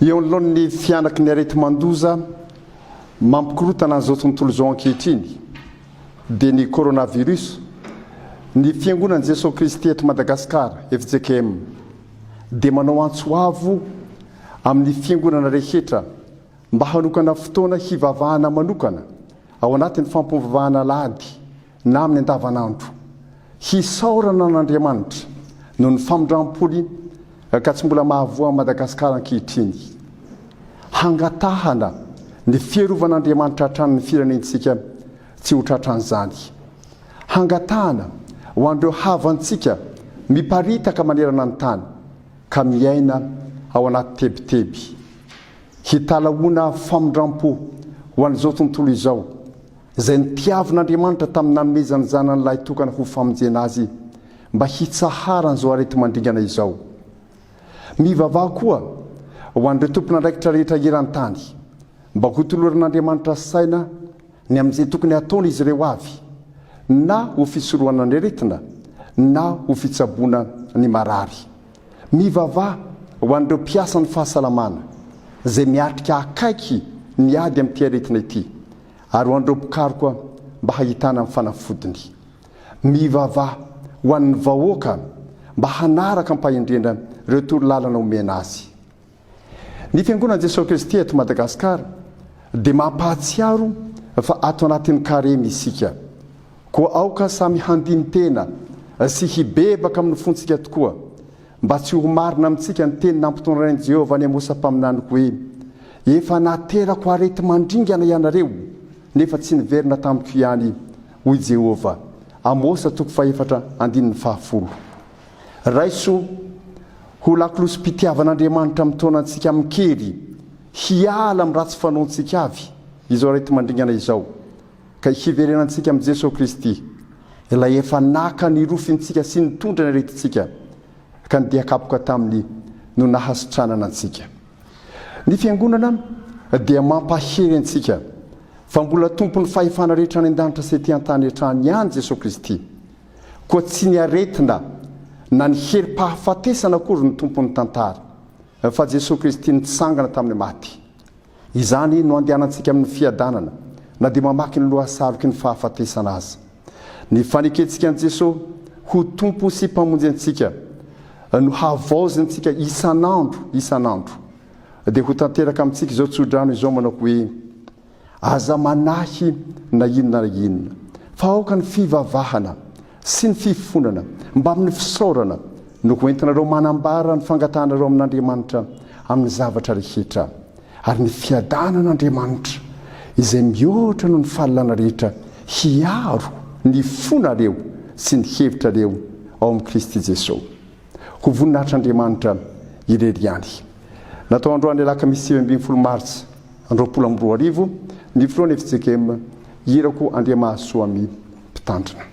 Eo anoloan'ny fihanaky ny areti-mandoza mampikorontana an'izao tontolo izao ankehitriny, dia ny coronavirus, ny Fiangonan'i Jesoa Kristy eto Madagasikara, fjkm, dia manao antso avo amin'ny fiangonana rehetra mba hanokana fotoana hivavahana manokana ao anatin'ny fampivavahana alahady na amin'ny andavanandro. Hisaorana an'Andriamanitra noho ny famindram-pony ka tsy mbola mahavoa an'i Madagasikara ankehitriny. Hangatahana ny fiarovan'Andriamanitra hatrany ny firenentsika tsy ho tratran'izany. Hangatahana ho an'ireo havantsika miparitaka manerana ny tany ka miaina ao anaty tebiteby. Hitalahoana famindram-po ho an'izao tontolo izao izay nitiavin'Andriamanitra tamin'ny nanomezany ny Zanany lahitokana ho famonjena azy mba hitsaharan'izao areti-mandringana izao. Mivavaha koa ho an'ireo tompon'andraikitra rehetra eran-tany mba hotoloran'Andriamanitra saina ny amin'izay tokony hataon'izy ireo avy, na ho fisorohana ny aretina na ho fitsaboana ny marary. Mivavaha ho an'ireo mpiasan'ny fahasalamana izay miatrika akaiky ny ady amin'ity aretina ity ary ho an'ireo mpikaroka mba hahitana ny fanafodiny. Mivavaha ho an'ny vahoaka mba hanaraka am-pahendrena ireo torolalana omena azy. Ny Fiangonan'i Jesoa Kristy eto Madagasikara dia mampahatsiaro fa ato anatin'ny Karemy isika. Koa aoka samy handini-tena sy hibebaka amin'ny fontsika tokoa, mba tsy ho marina amintsika ny teny nampitondrain'i Jehovah an'i Amosa mpaminany hoe, Efa naterako areti-mandringana ianareo, nefa tsy niverina tamiko ihany, hoy Jehovah. Amosa toko fahefatra andininy fahafolo. Raiso ho lakolosim-pitiavan'Andriamanitra mitaona antsika amin-kery hiala amin'ny ratsy fanaontsika avy izao areti-mandringana izao, ka hiverenantsika amin'i Jesoa Kristy, Ilay efa naka ny rofintsika sy nitondra ny aretintsika, ka ny dia kapoka taminy no nahasitranana antsika. Ny Fiangonana dia mampahery antsika fa mbola Tompon'ny fahefana rehetra any an-danitra sy ety an-tany hatrany ihany Jesoa Kristy. Koa tsy ny aretina na ny herim-pahafatesana akory no tompon'ny tantara, fa Jesoa Kristy nitsangana tamin'ny maty. Izany no andehanantsika amin'ny fiadanana, na dia mamaky ny lohasaroky ny fahafatesana aza. Ny fanekentsika an'i Jesoa ho Tompo sy Mpamonjy antsika no havaozintsika isan'andro isan'andro, dia ho tanteraka amintsika izao tsodrano izao manao hoe, Aza manahy na inona na inona, fa aoka ny fivavahana sy ny fifonana mbamin'ny fisaorana no ho entinareo manambara ny fangatahanareo amin'Andriamanitra amin'ny zavatra rehetra, ary ny fiadanan'Andriamanitra, izay mihoatra noho ny fahalalana rehetra, hiaro ny fonareo sy ny hevitrareo ao amin'i Kristy Jesoa. Ho voninahitr'Andriamanitra irery ihany. Natao androany alakamisy 19 martsa 2020 ny filohan'ny fjkm Irako Andriamahasoamy Mpitandrina.